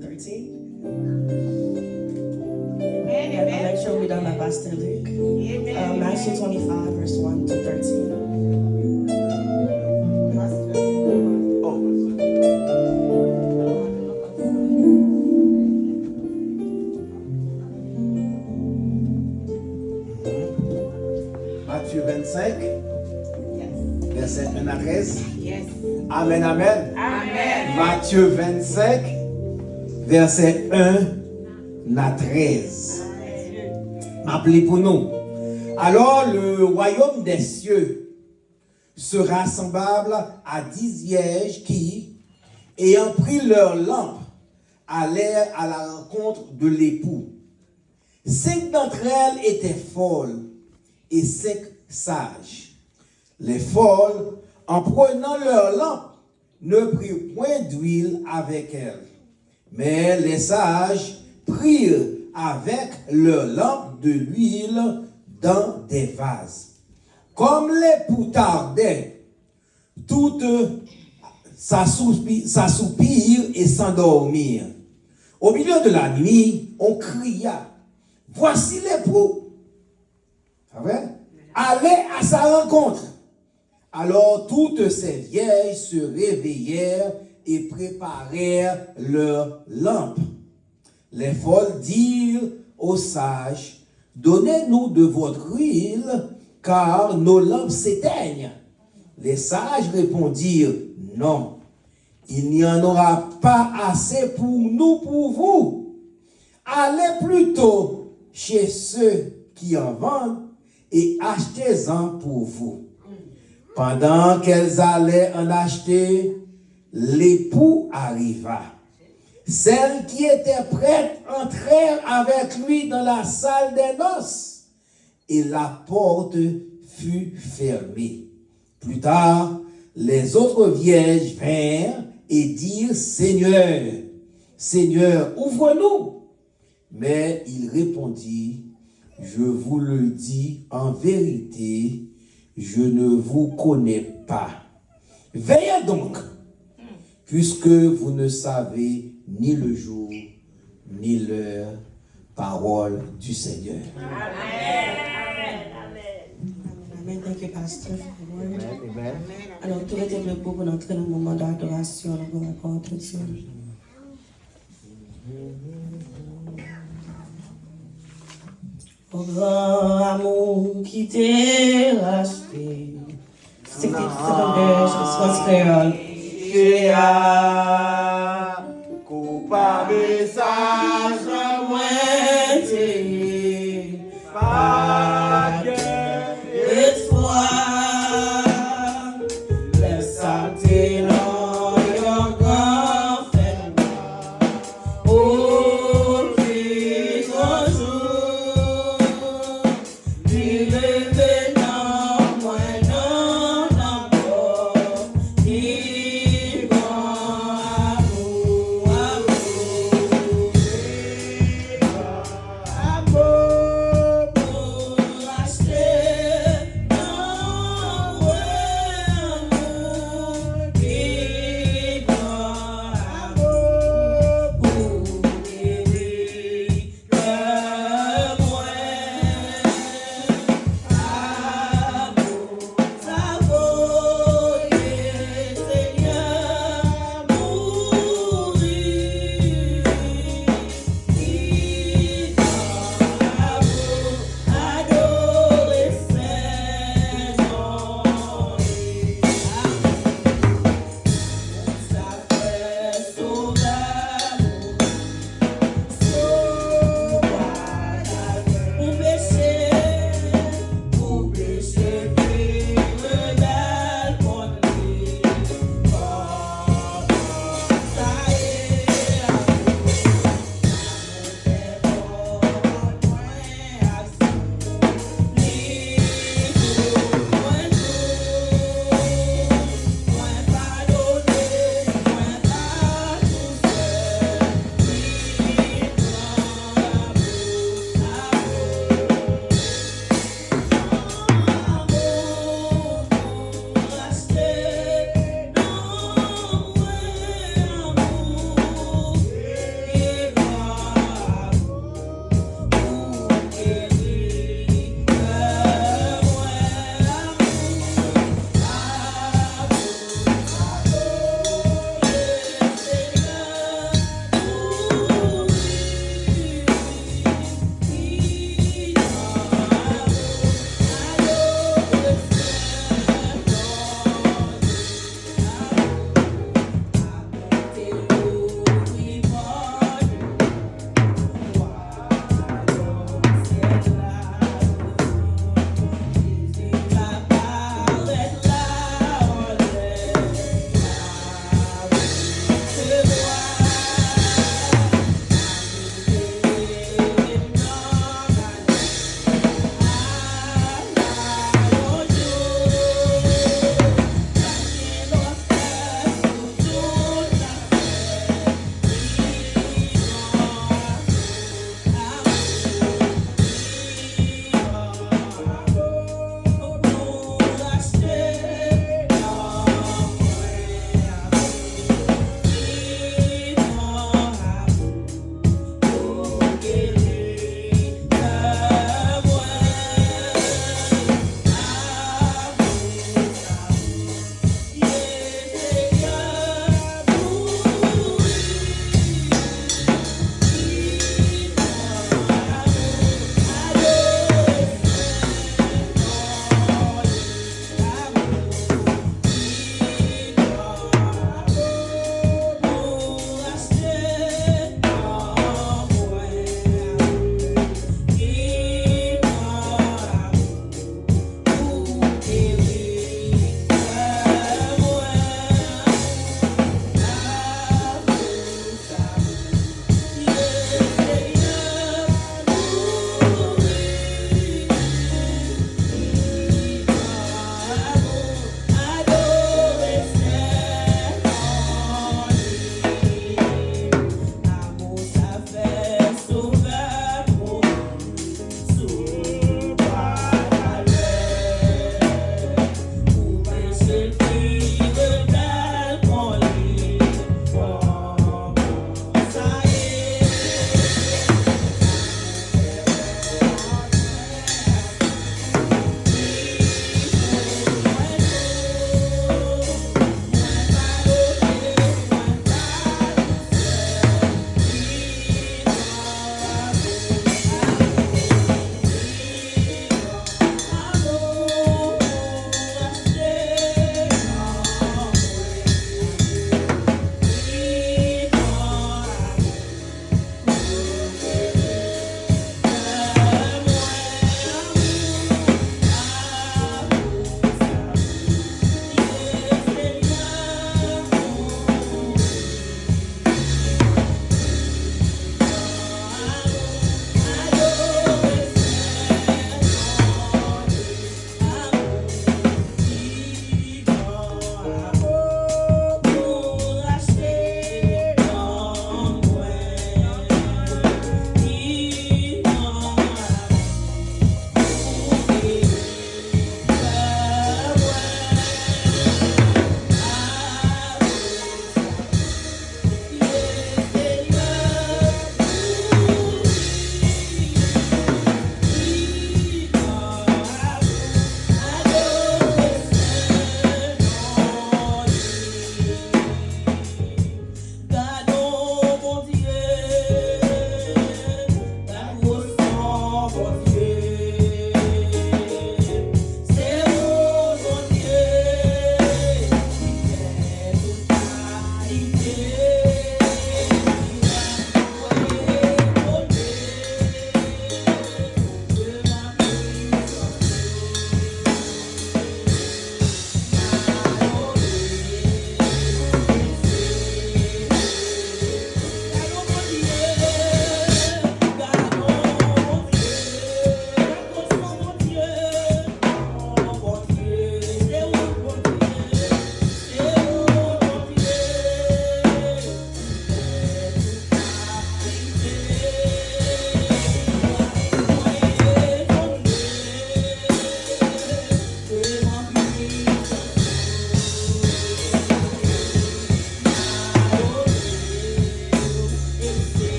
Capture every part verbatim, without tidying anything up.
thirteen. Amen, amen. I'll make sure we done by Pastor Luke. Amen, uh, Matthew twenty-five, verse one to thirteen. Oh. Matye vennsenk, vèsè en a trèz. Amèn, amèn. Amèn. Matye vennsenk, vèsè en a trèz. M ap li pou nou. Alors le royaume des cieux sera semblable à dix vierges qui, ayant pris leurs lampes, allèrent à la rencontre de l'époux. Cinq d'entre elles étaient folles et cinq sages. Les folles, en prenant leurs lampes, ne prirent point d'huile avec elles. Mais les sages prirent avec leurs lampes de l'huile dans des vases. Comme l'époux tardait, toutes s'assoupi-, s'assoupirent et s'endormirent. Au milieu de la nuit, on cria, voici l'époux. Pas vrai? Allez à sa rencontre. Alors toutes ces vierges se réveillèrent et préparèrent leurs lampes. Les folles dirent aux sages, donnez-nous de votre huile, car nos lampes s'éteignent. Les sages répondirent, non, il n'y en aura pas assez pour nous, pour vous. Allez plutôt chez ceux qui en vendent et achetez-en pour vous. Pendant qu'elles allaient en acheter, l'époux arriva. Celles qui étaient prêtes entrèrent avec lui dans la salle des noces, et la porte fut fermée. Plus tard, les autres vierges vinrent et dirent, Seigneur, Seigneur, ouvre-nous. Mais il répondit, je vous le dis en vérité, je ne vous connais pas. Veillez donc, puisque vous ne savez ni le jour, ni l'heure. Parole du Seigneur. Amen. Amen. Amen. Thank you, Pastor, for the word. Amen. Amen. Alors, tous les témoins pour nous entrer dans le moment d'adoration, dans le rencontre, Dieu. Au grand amour qui t'est racheté. Sixty-seven versions, Créole. Che a, koupab mesaj mwen te ye, pa gen espwa. Lè sa te nan yon gran fènwa. O ki gran jou li leve nan mwen nan lanmò. Ki bon amou, amou, ki bon amou pou achte nan mwen amou. Ki bon amou pou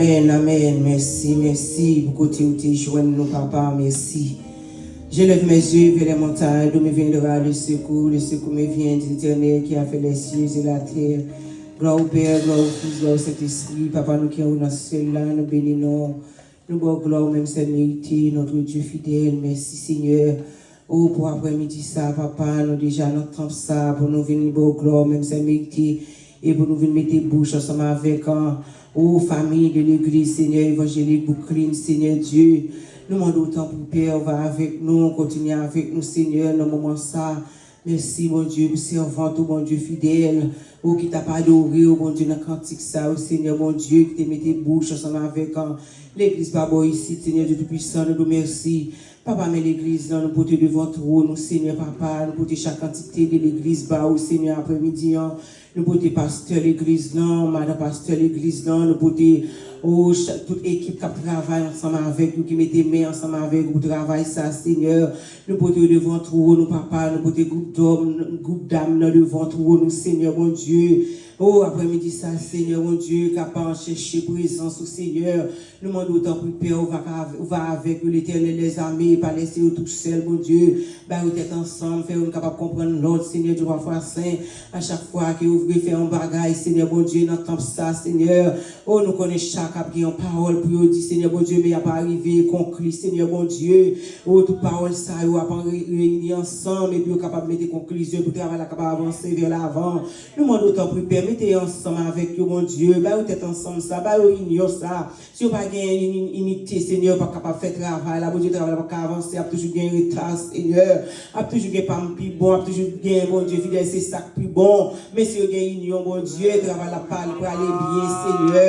Amen, amen. Merci, merci pour côté où tu joins nous, papa. Merci. Je lève mes yeux vers les montagnes, d'où me viendra le secours. Le secours me vient de l'Éternel qui a fait les cieux et la terre. Gloire au Père, gloire au Fils, gloire au Saint-Esprit. Papa, nou ki anwo nan syèl la, nou beni non. Nou ba w glwa ou menm sèl merite, notre Dieu fidèle. Mèsi, Senyè. O, pou aprèmidi sa, papa, nou deja nan tanp sa, pou nou vin ba w glwa ou menm sèl merite, e pou nou vin mete bouch ansanm avèk, an, o, fanmi de legliz, Senyè, evanjelik Brooklyn, Senyè Dye. Nou mande w tanpri, Pè, ou va avèk nou, kontinye avèk nou, Senyè, nan moman sa. Mèsi, Bondye, pou sèvant ou, Bondye fidèl, ou ki t ap adore w, Bondye, nan kantik sa yo, Senyè, Bondye, ki te mete bouch ansanm avèk, an, legliz pa bò isit, Senyè Dye Toupisan, nou di w mèsi. Papa, men legliz lan, nou pote devan twòn ou, Senyè, papa, nou pote chak antite de legliz ba ou, Senyè, aprèmidi an, nou pote pastè legliz lan, madan pastè legliz lan, nou pote, o, cha-, tout ekip k ap travay ansanm avèk nou, ki mete men ansanm avèk ou pou travay sa, Senyè. Nou pote yo devan twòn ou, papa. Nou pote gwoup dòm, gwoup dam nan devan twòn ou, Senyè Bondye. O, aprèmidi sa, Senyè Bondye, k ap chèche prezans ou, Senyè. Nou mande w tanpri, Pè, ou va ka, ou va avèk yo, Letènèl dèzame, pa lèse yo tousèl, Bondye. Ba yo tèt ansanm, fè yo kapab konprann lòd, Senyè Dye, pafwa sen. A chak fwa ke yo vle fè yon bagay, Senyè Bondye, nan tanp sa, Senyè. O, nou konnen chak ap gen yon pawòl pou yo di, Senyè Bondye, men y ap rive konkli, Senyè Bondye. O, tout pawòl sa yo ap re-, reyini ansanm, epi yo kapab mete konklizyon, pou travay la kapab avanse vè lavan. Nou mande w tanpri, Pè, mete yo ansanm avèk yo, Bondye. Ba yo tèt ansanm sa, ba yo inyon sa. Si yo pa gen ini-, inite, Senyè, yo p ap kapab fè travay la. Bondye, travay la p ap ka avanse, ap toujou gen reta, Senyè. Ap toujou gen pa m pi bon, ap toujou gen, Bondye fidèl, se sa k pi bon. Men si yo gen inyon, Bondye, travay la pral prale byen, Senyè.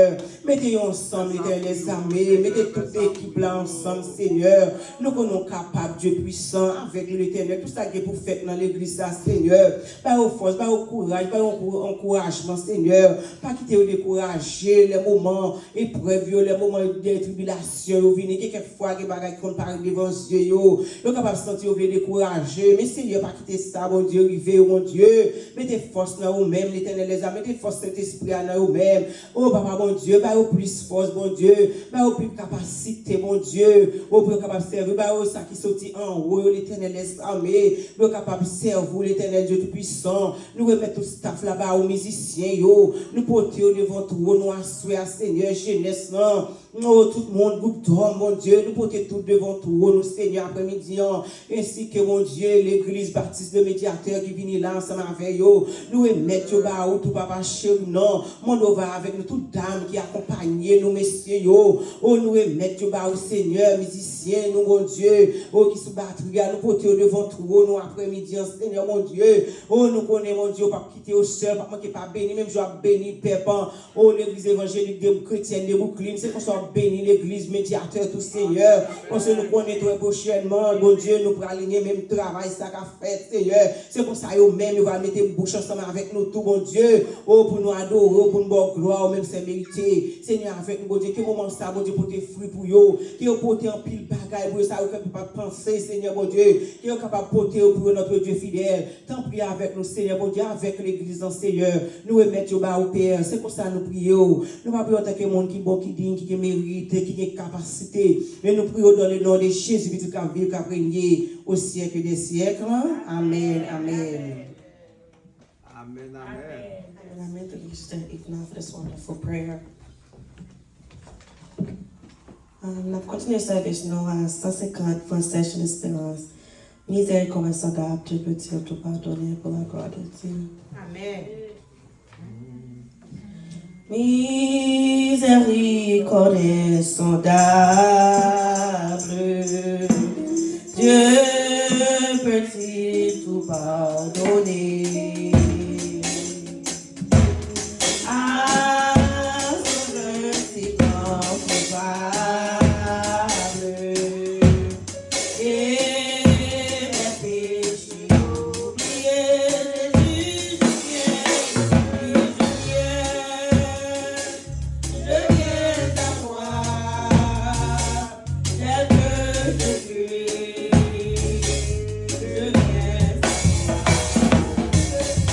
Mete yo ansanm, Letènèl dèzame. Mete tout ekip la ansanm, Senyè. Nou konnen w kapab, Dye pwisan, avèk nou, Letènèl. Tout sa ki gen pou fèt nan legliz sa, Senyè. Ba yo fòs, ba yo kouraj, ba yo ankou-, ankourajman, Senyè. Pa kite yo dekouraje lè moman eprèv yo, lè moman de tribilasyon yo vini, gen kèk fwa gen bagay ki konn parèt devan zye yo. Yo kapab santi yo vle dekouraje, men Senyè, pa kite sa, Bondye, rive yo, Bondye. Mete fòs nan yo menm, Letènèl dèzame, mete fòs Sentespri a nan yo menm. O, Papa Bondye, ba yo plis fòs, Bondye. Ba yo plis kapasite, Bondye. O, pou yo kapab sèvi, ba yo sa ki soti anwo yo, Letènèl dèzame. Pou yo kapab sèvi w, Letènèl Dye Toupisan. Nou remèt tout staf la ba ou, mizisyen yo. Nou pote yo devan twòn ou aswè a, Senyè, jenès lan. O, tout moun, gwoup dòm, Bondye, nou pote tout devan twòn ou, Senyè, aprèmidi an. Ensi ke, Bondye, legliz Batis de Medyatè ki vini la ansanm avè yo. Nou remèt yo ba ou tou, papa cheri, non. Mande w va avèk nou, tout dam ki akonpanye nou, mesye yo. O, nou remèt yo ba ou, Senyè, mizisyen nou, Bondye. O, ki sou batri a, nou pote yo devan twòn ou aprèmidi an, Senyè, Bondye. O, nou konnen, Bondye, ou p ap kite yo sèl, p ap manke pa beni, menm jan w ap beni pèp an. O, legliz evanjelik de, kretyèn de Brooklyn, se konsa w ap beni legliz Medyatè tou, Senyè. Paske nou konnen trè pwochènman, Bondye, nou pral gen menm travay sa k ap fèt, Senyè. Se konsa yo menm, yo va mete bouch ansanm avèk nou tou, Bondye. O, pou nou adore w, pou nou ba w glwa, ou menm sèl merite. Senyè, avèk nou, Bondye, ke moman sa, Bondye, pote fwi pou yo. Ke yo pote anpil bagay pou yo, sa yo kapab panse, Senyè, Bondye. Ke yo kapab pote yo pou yo, notre Dieu fidèl. Tanpri avèk nou, Senyè Bondye, avèk legliz lan, Senyè. Nou remèt yo ba ou, Pè. Se konsa nou priye w. Nou pa priye w antanke moun ki bon, ki diy, ki gen merit, ki gen kapasite. Men nou priye w dans le nom de Jésus, pitit k ap viv, k ap renye au siècle des siècles. Amèn, amèn. Amèn, amèn. Amèn, amèn. Thank you, Sister Ifna, for this wonderful prayer. Um, n ap kontinye sèvis nou a san senkant, Français Jean Espérance. Miséricorde insondable, Dieu peut-il tout pardonner pour la gloire de Dieu? Amèn. Miséricorde insondable, Dieu peut-il tout pardonner? À ce si grand coupable, et mes péchés oubliés, Jésus, je viens, je viens, je viens à toi, tel que je suis, je viens à toi.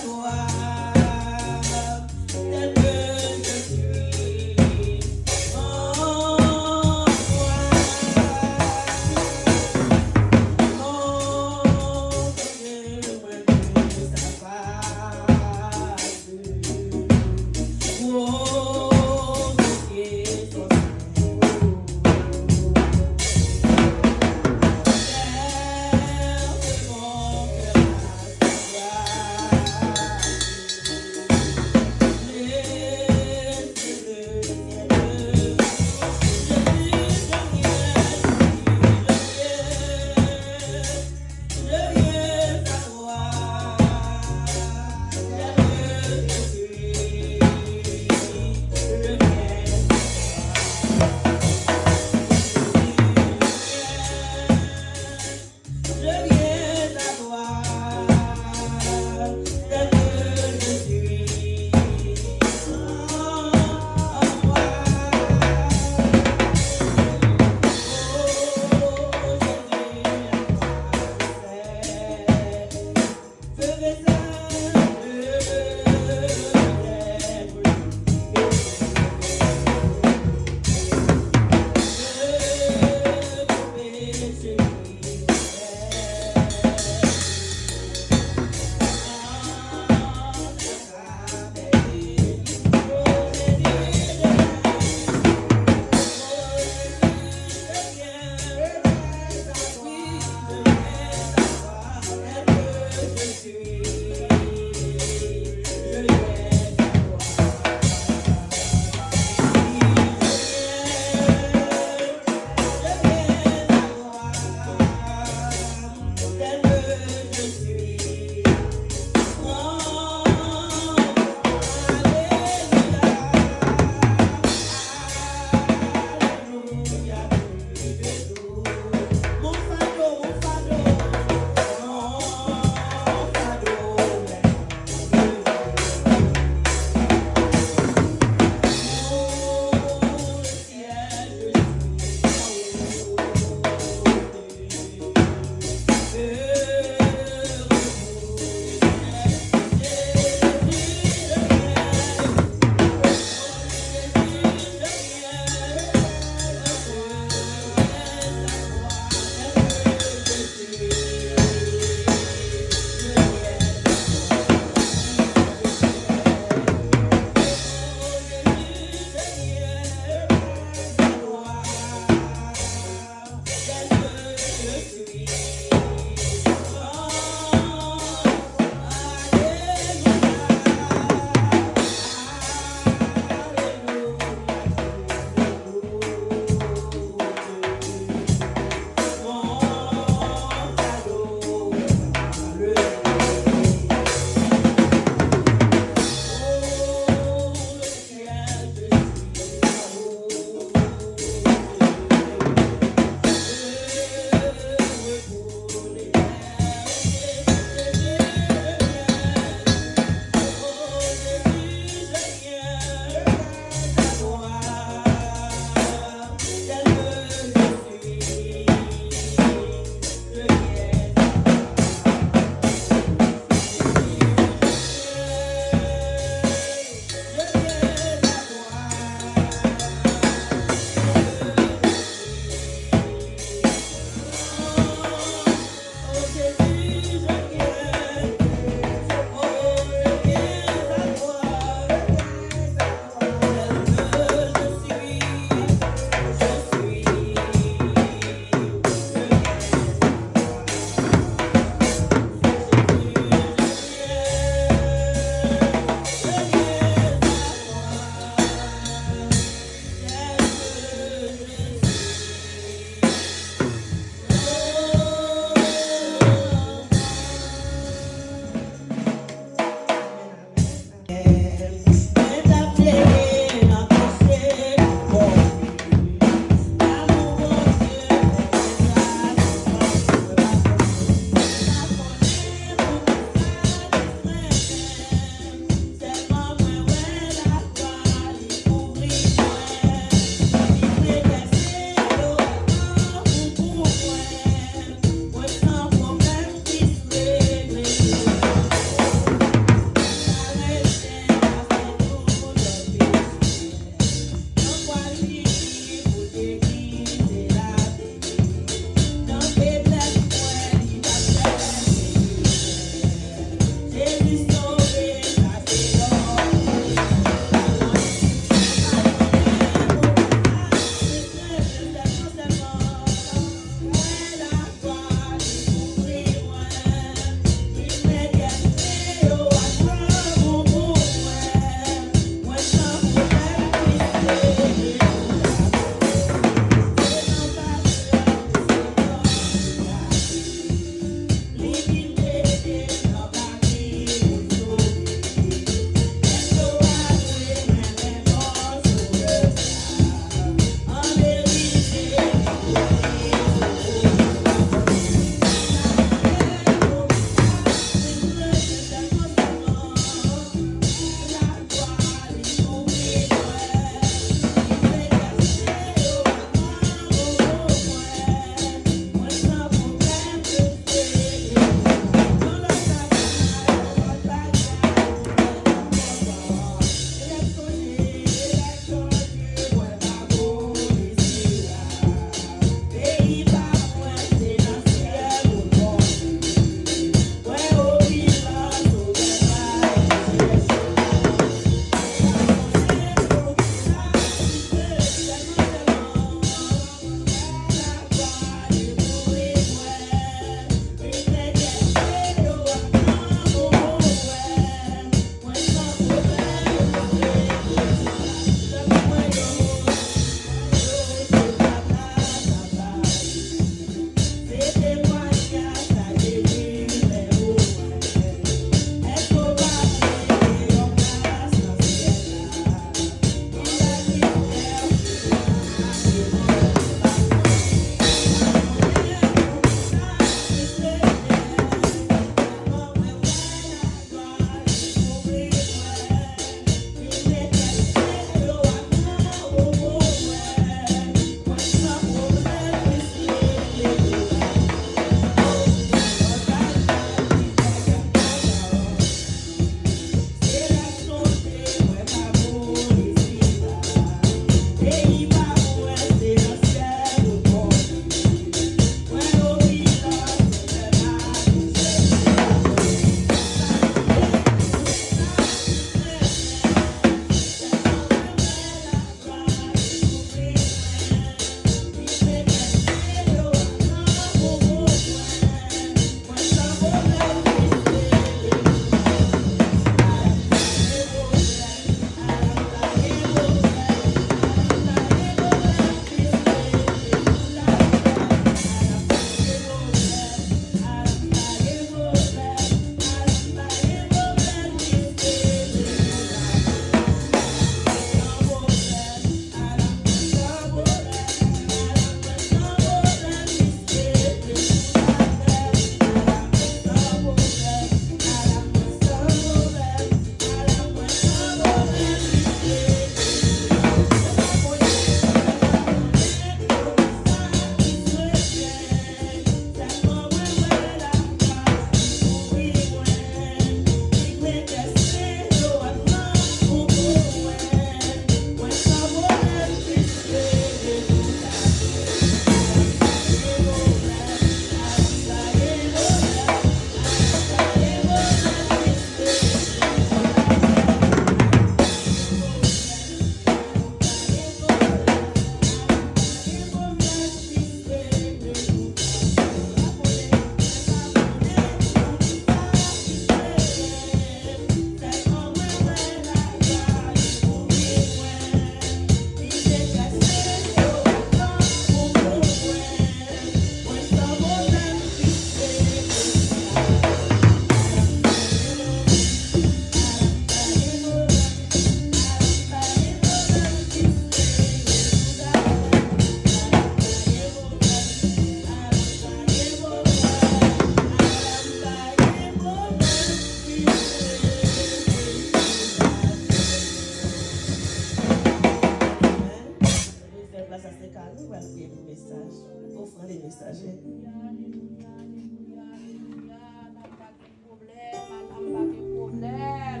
Alelouya, alelouya, alelouya. Madanm pa gen pwoblèm, madanm pa gen pwoblèm.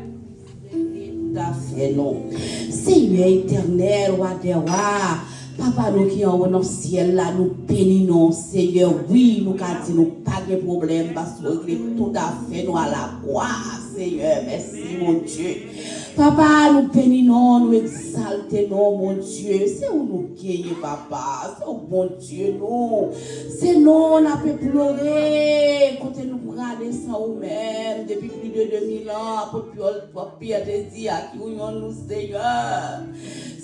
Kris regle tout afè nou. Senyè etènèl, wa dè wa, Papa nou ki anwo nan syèl la, nou beni non w, Senyè. Wi, nou ka di nou pa gen pwoblèm, paske w regle tout afè nou a la glwa, Senyè. Mèsi, Bondye. Papa, nou beni non w, nou egzalte non w, Bondye. Se ou nou genyen, Papa. Se ou Bondye nou. Se non w n ape plore. Kote nou prale san ou menm? Depi plis de de mil an, apot Pyè, Pyè te di, a ki ou yonn nou, Senyè?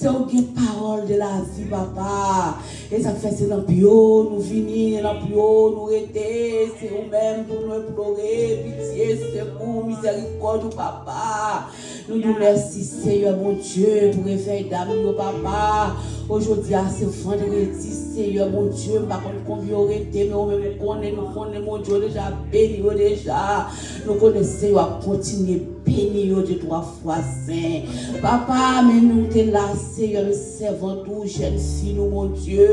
Se ou gen pawòl de lavi, Papa. E sa k fè se nan pye w nou vini, e nan pye w nou rete. Se ou menm pou nou implore pitye, sekou, mizèrikòd ou, Papa. Nou di w mèsi, Senyè Bondye, pou revèy dam yo, Papa. O jodi a, se vandredi, Senyè Bondye, m pa konn konbyen yo rete, men ou menm ou konnen, nou konnen, Bondye, ou deja beni yo deja. Nou konnen, Senyè, w ap kontinye beni yo de twa fwa sen. Papa, men nou te la, Senyè, men sèvant ou, jèn fi nou, Bondye.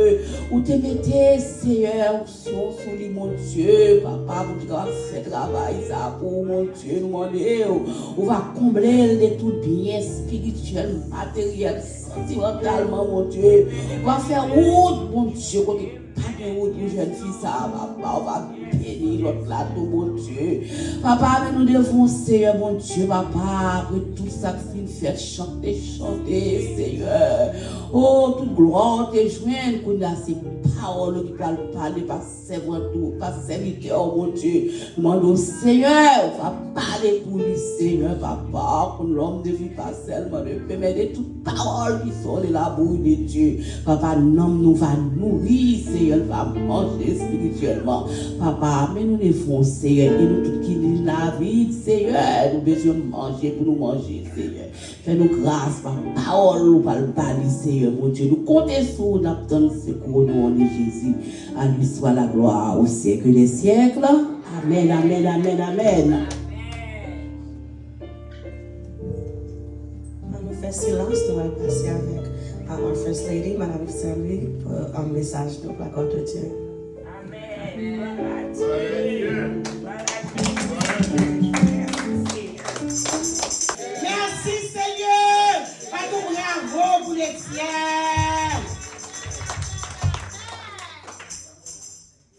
Ou te mete, Senyè, onksyon sou li, Bondye. Papa, pou li kapab fè travay sa pou ou, Bondye. Nou mande w, ou va konble l de tout byen espirityèl, materyèl, santimantalman, Bondye. Ou va fè wout, Bondye, kote pa gen wout pou jèn fi sa a, Papa. Ou va beni lòt la tou, Bondye. Papa, men nou devan w, Senyè, Bondye, Papa, apre tout sa k fin fèt, chante, chante, Senyè. O, tout glwa w te jwenn, kounye a se pawòl ou ki pral pale pa sèvant ou, pa sèvitè w, Bondye. Nou mande w, Senyè, ou va pale pou li, Senyè, Papa, pou lòm de vi pa sèlman de pe, men de tout pawòl ki sòti la bouch de Dye. Papa, nanm nou va nouri, Senyè, l va manje espirityèlman. Papa, men nou devan w, Senyè, e nou tout ki vin la vin, Senyè, nou bezwen manje pou nou manje, Senyè. Fè nou gras pa pawòl ou pral bali, Senyè Bondye. Nou konte sou ou, n ap tann sekou o non de Jezi. A li swa la glwa o syèk dè syèk. Amèn, amèn, amèn, amèn. An nou fè silans, nou al pase avèk our First Lady, Madam Saint-Louis, pou an mesaj nou, la glwa de Dye. Amèn. Glwa a Dye. Glwa a Dye. Mèsi, Senyè. Bat yon bravo pou Lettyè.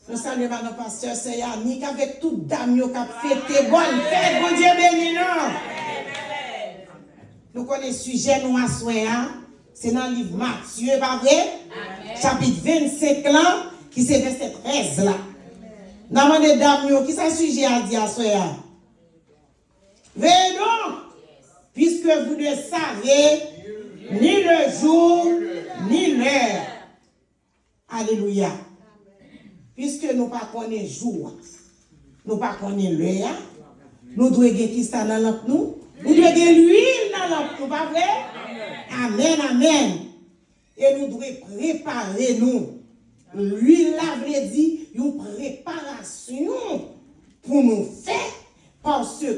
Nou salye madan pastè, sè Yannick, avèk tout dam yo k ap fete. Bòn fèt, Bondye beni nou. Nou konnen sijè nou aswè a, se nan liv Matye, pa vre? Chapit vennsenk lan, ki se vèsè trèz la. N a mande dam yo, kisa sijè a di aswè a? Veye donk, piske vou ne save ni le jou, ni lè. Alelouya. Piske nou pa konnen jou a, nou pa konnen lè a, nou dwe gen kisa nan lanp nou? Nou dwe gen lwil nan lanp nou, pa vre? Amèn, amèn. E nou dwe prepare nou. Lwil la vle di yon preparasyon pou nou fè, paske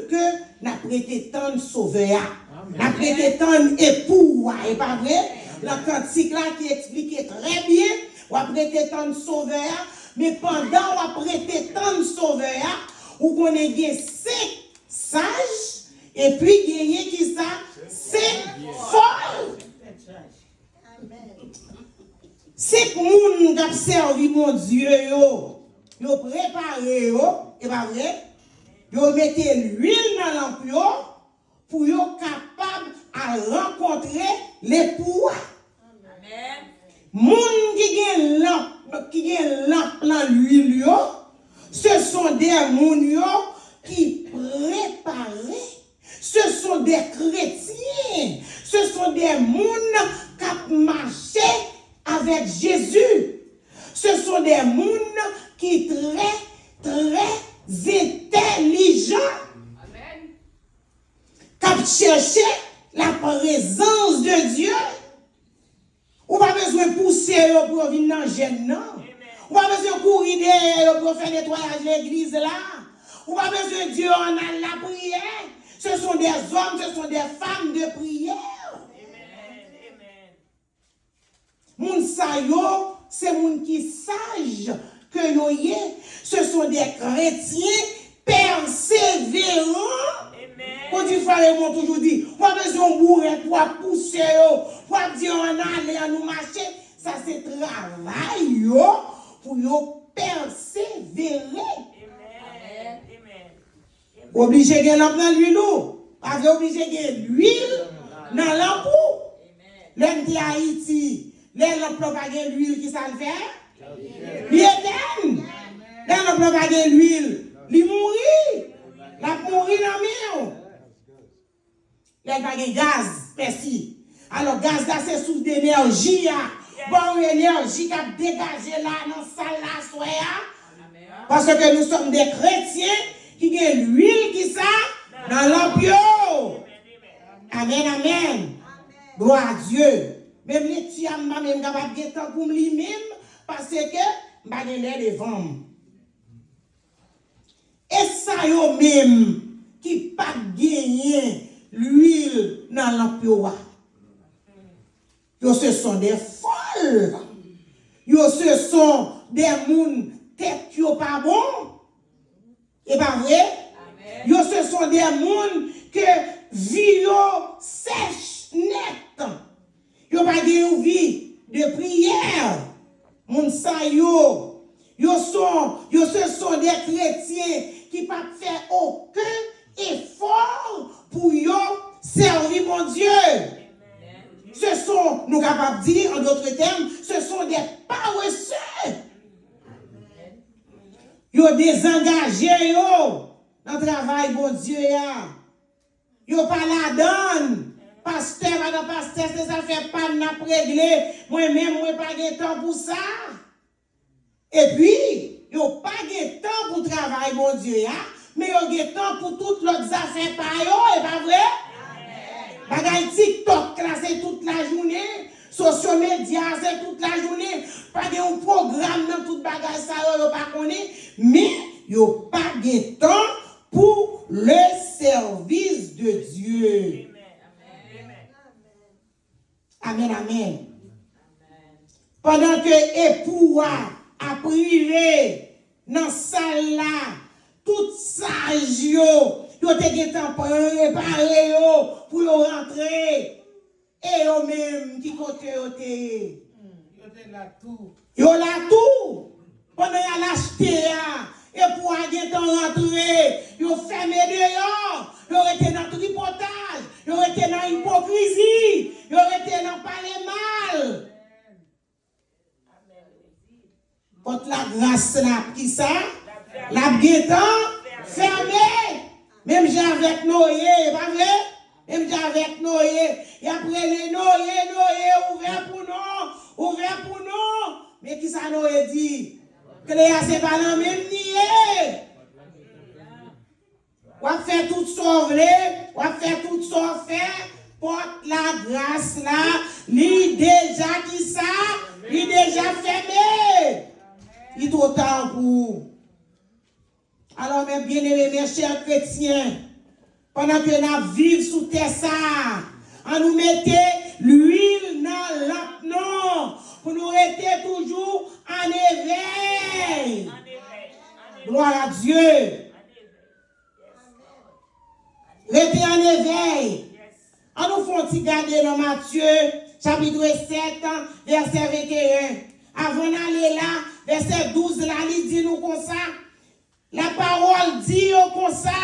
n ap rete tann Sovè a. N ap rete tann epou a, e pa vre? Nan kantik la ki eksplike trè byen, w ap rete tann Sovè a, men pandan w ap rete tann Sovè a, ou konnen gen senk saj, epi genyen kisa? Senk fòl. Senk moun k ap sèvi Bondye yo, yo prepare yo, e pa vre? Yo mete lwil nan lanp yo pou yo kapab al rankontre lepou a. Moun ki gen lanp, ki gen lanp nan lwil yo, ce sont des moun yo ki prepare. Ce sont des chrétiens. Ce sont des moun k ap mache avèk Jezi. Ce sont des moun ki trè, trè entèlijan. K ap chèche la prezans de Dye. Ou pa bezwen pouse yo pou yo vin nan jèn nan. Ou pa bezwen kouri dèyè yo pou yo fè netwayaj legliz la. Ou pa bezwen di yo ann al lapriyè. Ce sont des hommes, ce sont des femmes de prière. Moun sa yo, se moun ki saj, que yo ye, ce sont des chrétiens persévérants. Amen. Kon di frè Raymond toujou di, w ap bezwen yon bourèt pou w ap pouse yo, pou w ap di yo ann ale, ann nou mache. Sa se travay yo pou yo pèsevere. Amen. Amen. Ou oblije gen lanp nan lwil ou. Pa vle oblije gen lwil nan lanp ou. Lè m te Ayiti, lè lanp lan pa gen lwil, ki sa l fè? Li etèn. Lè lanp lan pa gen lwil, li mouri. L ap mouri nan men w. Lè l pa gen gaz, mèsi. Alò, gaz la se sous de enèji a. Ba w enèji k ap degaje la nan sal la aswè a. Paske nou sòm de kretyen ki gen lwil ki sa nan lanp yo. Amèn, amèn. Glwa a Dye. Menm lekti a, m pa menm kapab gen tan pou m li menm, paske m pa gen lè devan m. E sa yo menm ki pa t genyen lwil nan lanp yo a? Yo, ce sont des folles. Yo, ce sont des moun tèt yo pa bon. E pa vre? Amen. Yo, ce sont des moun ke vi yo sèch nèt. Yo pa gen yon vi de priyè. Moun sa yo, yo son, yo, ce sont des chrétiens ki p ap fè okenn efò pou yo sèvi Bondye. Ce sont, nou kapab di, en d'autres termes, ce sont des paresseux. Yo dezangaje yo nan travay Bondye a. Yo pa ladann. Pastè pa nan pastè, se zafè pa n n ap regle. Mwen menm, mwen pa gen tan pou sa. Epi, yo pa gen tan pou travay Bondye a, men yo gen tan pou tout lòt zafè pa yo, e pa vre? Bagay TikTok la, se tout lajounen. Sosyo medya, se tout lajounen. Pa gen yon pwogram nan tout bagay sa yo, yo pa konnen. Men, yo pa gen tan pour le service de Dieu. Amèn, amèn. Pandan ke epou a ap rive nan sal la, tout saj yo, yo te gentan prepare yo pou yo rantre. E yo menm, ki kote yo te ye? Yo te la tou. Yo la tou. Pandan y al achte a, epou a gentan rantre. Yo fèmen deyò. Yo rete nan tripotaj. Yo rete nan ipokrizi. Yo rete nan pale mal. Pòt lagras la ap ki sa? L ap gentan fèmen. Menm jan avèk Noye, e pa vre? Menm jan avèk Noye. Y ap rele Noye, Noye, ouvè pou nou, ouvè pou nou. Men ki sa Noye di? Kle a se pa nan men m li ye. W ap fè tout sa w vle, w ap fè tout sa w fè, pòt lagras la, li deja ki sa? Li deja fèmen. Li twò ta pou ou. Alò, mes bien-aimés, mes chers chrétiens, pandan ke n ap viv sou tè sa a, ann nou mete lwil nan lanp nou, pou nou rete toujou an evèy. Glwa a Dye. Rete an evèy. Ann nou fè yon ti gade nan Matye, chapit sèt, vèsè venteyen. Avan n ale la, vèsè douz la, li di nou konsa, lapawòl di yo konsa,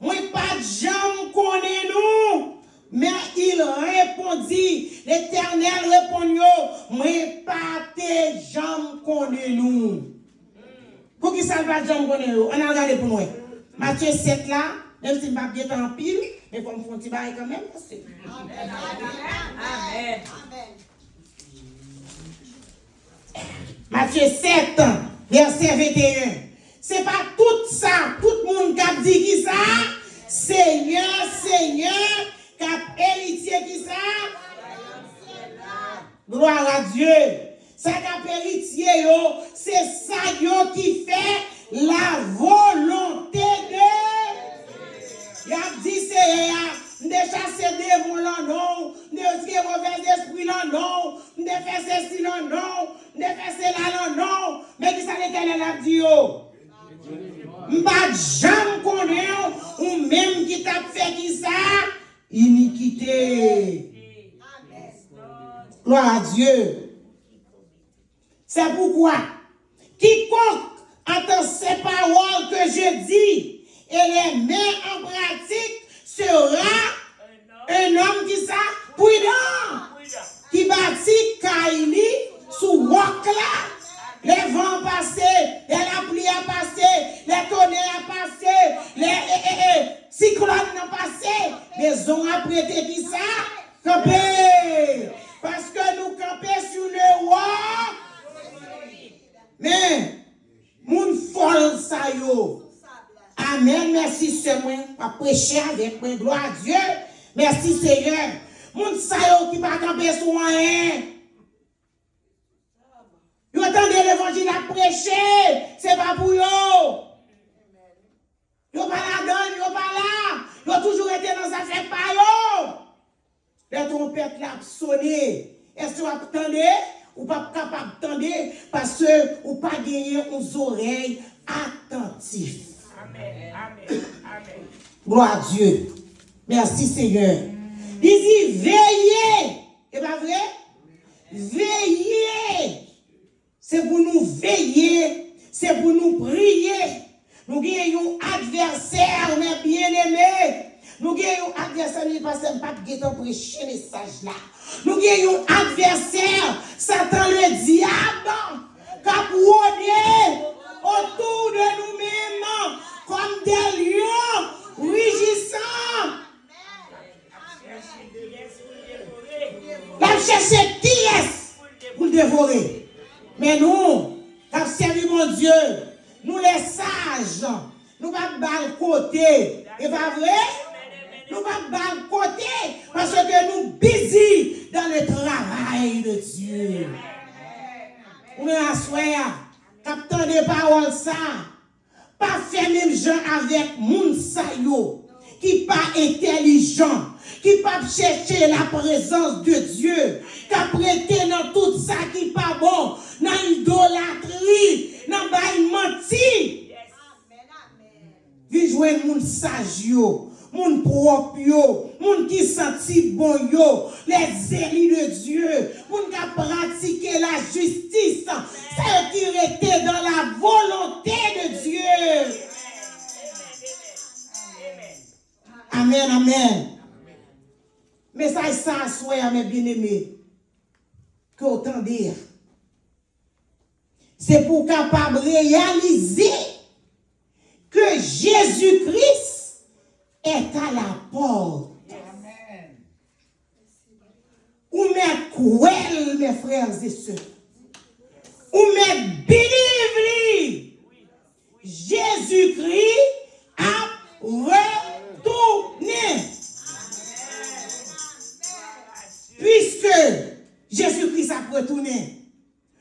mwen pa t janm konnen nou. Mais il répondit, Letènèl reponn yo, mwen pa te janm konnen nou. Poukisa l pa t janm konnen yo? Ann al gade pou n wè. Matye sèt la, menm si m p ap gen tan anpil, men fò m fè yon ti bagay kanmenm, paske. Amèn. Matye sèt, vèsè venteyen. Se pa tout sa, tout moun k ap di ki sa? Senyè, Senyè, k ap eritye ki sa? Glwa a Dye. Sa k ap eritye yo, se sa yo ki fè la volonté de. Y ap di Seyè a, m te chase demon lan non w, m te retire movèzespri lan non w, m te fè sesi lan non w, M te fè sela nan non w, men kisa Letènèl ap di yo? M pa t janm konnen w, ou menm ki t ap fè kisa? Inikite. Glwa a Dye. C'est pourquoi, quiconque entend ces paroles que je dis et les met en pratique sera un homme kisa? Pridan, ki bati kay li sou wòk la. Lè van an pase, lè lapli a pase, lè tonè a pase, lè, e, e, e, siklòn nan pase, mezon an ap rete kisa? Kanpe. Paske nou kanpe sou le wòk. Men, moun fòl sa yo. Amèn. Mèsi, sè mwen. W ap preche avèk mwen. Glwa a Dye. Mèsi, Seyè. Moun sa yo ki pa kanpe sou anyen. Yo tande levanjil ap preche. Se pa pou yo. Yo pa ladann, yo pa la. Yo toujou rete nan zafè pa yo. Lè twonpèt la ap sone, èske w ap tande? Ou p ap kapab tande paske ou pa genyen yon zòrèy atantif. Amèn, amèn, amèn. Glwa a Dye. Mèsi, Seyè. Li di, veye. E pa vre? Veye. Se pou nou veye, se pou nou priye. Nou gen yon advèsè, mè byeneme. Nou gen yon advèsè, li pase m pa t gentan preche mesaj la. Nou gen yon advèsè, Satan le dyab, k ap wode otou de nou menm, kòm de lyon rijisan. L ap chèche kiyès pou l devore. Men nou, k ap sèvi Bondye, nou lè saj, nou p ap ba l kote. E pa vre? Nou p ap ba l kote, paske nou busy dans le travail de Dieu. Ou menm aswè a, k ap tande pawòl sa, pa fè menm jan avèk moun sa yo ki pa entèlijan, ki p ap chèche laprezans de Dye, k ap rete nan tout sa ki pa bon, nan idolatri, nan bay manti. Vin jwenn moun saj yo, moun pwòp yo, moun ki santi bon yo, les élus de Dieu, moun k ap pratike lajistis, sa yo ki rete dans la volonté de Dieu. Amèn, amèn. Mesaj sa aswè a, mè byeneme, ke w tande a. Se pou w kapab reyalize ke Jezi Kris est à la porte. Ou mèt kwè l, mes frères et sœurs. Ou mèt believe li. Jezikri ap retounen. Piske Jezikri ap retounen,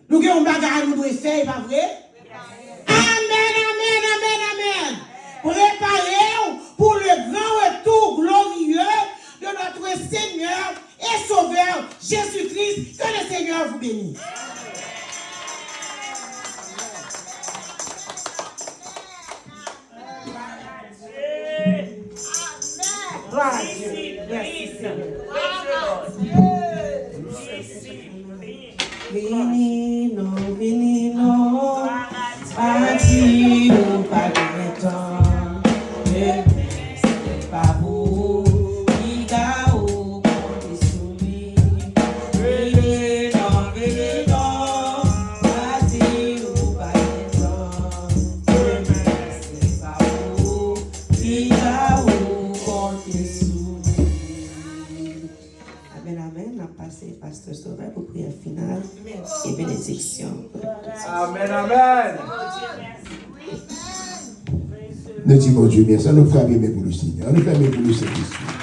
nou gen yon bagay nou dwe fè, e pa vre? Amèn, amèn, amèn, amèn. Prepare w pour le grand retour glorieux de notre Seigneur et Sauveur Jésus-Christ. Que le Seigneur vous bénisse. Glwa a Dye. Mèsi, Senyè. Vini non, vini non, pa di ou pa gen tan. Demen se pa pou ou, piga ou konte sou li. Vini non, vini non, pa di ou pa gen tan. Demen se pa pou ou, piga ou konte sou li. Amèn, amèn. N ap pase Pastè Sovè pou priyè final e benediksyon. Amèn, amèn. Nou di Bondye mèsi. Ann nou frape men pou le Senyè. Ann nou fèmen men pou le Sentespri.